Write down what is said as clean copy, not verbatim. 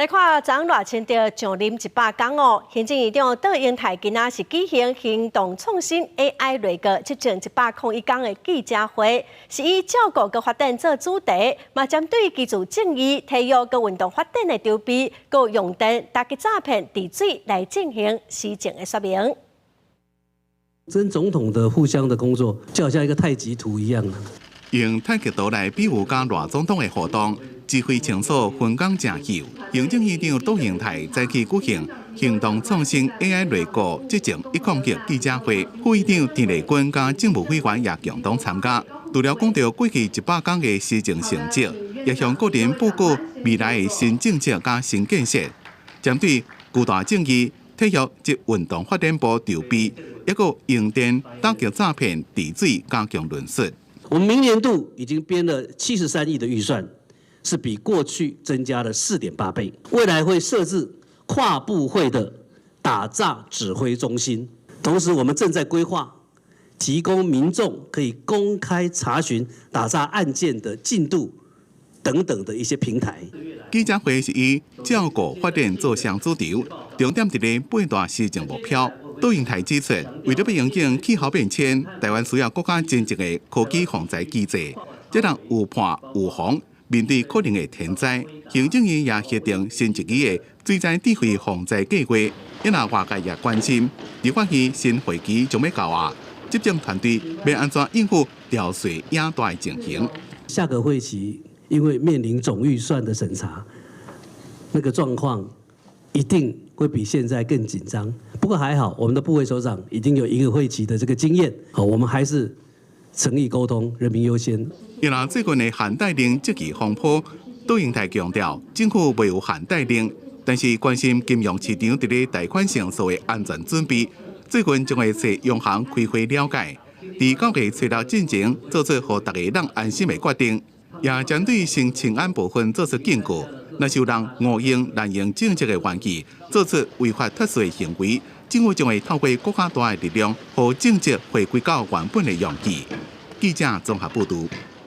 來看昨昏賴清德上任100工哦，行政院長卓榮泰今仔是舉行行動創新 AI 內閣執政101工的記者會，是以照顧佮發展做主題，嘛針對居住正義、體育佮運動發展的籌備，閣用電、打擊詐騙、治水來進行施政的說明。跟總統的互相的工作，就好像一個太極圖一樣。用太極圖來比喻佮賴總統的互動，指揮清楚，分工誠細。行政院長卓榮泰早起舉行行動創新 AI 內閣執政101記者會，副院長鄧麗君佮政務委員也共同參加。除了講著過去100工的施政成績，也向國人報告未來的新政策佮新建設，針對居住正義、體育及運動發展部籌備，抑閣用電打擊詐騙、治水加強論述。我們明年度已經編了73億的預算，是比過去增加了4.8倍。未來會設置跨部會的打詐指揮中心，同時我們正在規劃提供民眾可以公開查詢打詐案件的進度等等的一些平台。記者會是以照顧發展做雙主軸，重點佇咧八大施政目標。卓榮泰指出，為著欲應對氣候變遷，台灣需要閣較真正的科技防災機制，才能預判預防面對可能的天災。行政院也核定新一期的水災智慧防災計劃，因為外界也關心，立法院新會期將欲到啊，執政團隊欲按怎應付調稅野大的情形。下個會期因為面臨總預算的審查，那個狀況一定會比現在更緊張。不過還好，我們的部會首長已經有一個會期的這個經驗，好，我們還是誠意溝通，人民優先。因為最近的限貸令這起風波，卓榮泰強調，政府未有限貸令，但是關心金融市場佇咧貸款成數的安全準備。最近將會揣央行開會了解，佇9月初六進前做出予大家會當安心的決定，也針對新青安部分做出警告。若是有人誤用濫用政策的玩具，做出違法脫稅行為，政府將會透過閣較大的力量，予政策回歸到原本的用意。記者綜合報導。